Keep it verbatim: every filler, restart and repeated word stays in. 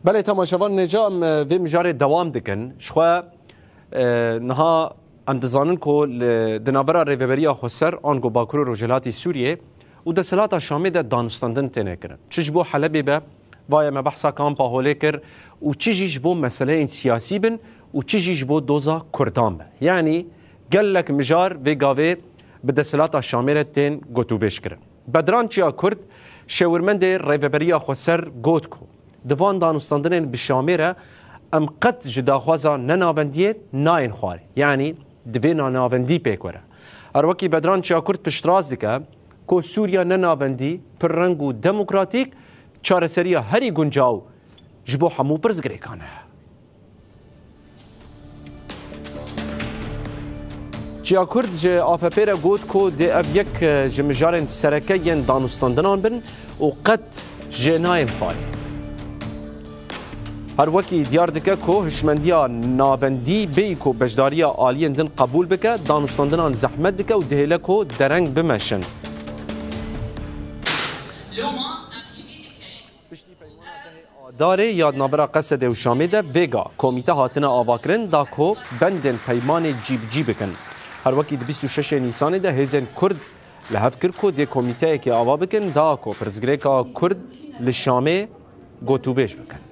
Belê, temaşevan, nêca em, e, vê mijarê dewam dikin. Ji xwe, e, niha em dizanin ku li, di navbera Rêveberiya Xweser ango Bakur û Rojhilatî Sûriyê û desthilata Şamê de danûstendin têne kirin. Çi ji bo Helebê be, vaye me behsa kampa Holê kir û çi jî ji bo meseleyên siyasî bin û çi jî ji bo doza Kurdan be. Yanî gelek mijar vê gavê bi desthilata Şamê re tên gotûbêj kirin. Bedran Çiyakurd, şêwirmendê Rêveberiya Xweser got ku di van danûstandinên bi Şamê re em qet ji daxwaza nenavendiyê nayên xwarê. Yanî divê nanavendî pêk were. Her wekî Bedran Çiyakurd piştrast dike ku Sûriya nenavendî, pirreng û demokratîk çareseriya herî guncaw ji bo hemû pirsgirêkan e. Çiyakurd ji A F P re got ku dê ev yek ji mijarên sereke yên danûstandinan bin û qet jê nayên xwarê. Her wekî diyar dike ku hişmendiya navendî bêyî ku beşdariya aliyên din qebûl bike, danûstandinan zehmet dike û dihêle ku dereng bimeşin. Piştî peymana dehê Adarê ya di navbera Qesedê û Şamê de vêga komîte hatine avakirin da ku bendên peymanê cî bi cî bikin. Her wekî di bîst û şeşê Nîsanê de hêzên Kurd li hev kir ku dê komîteyekê ava bikin da ku pirsgirêka Kurd li Şamê gotûbêj bikin.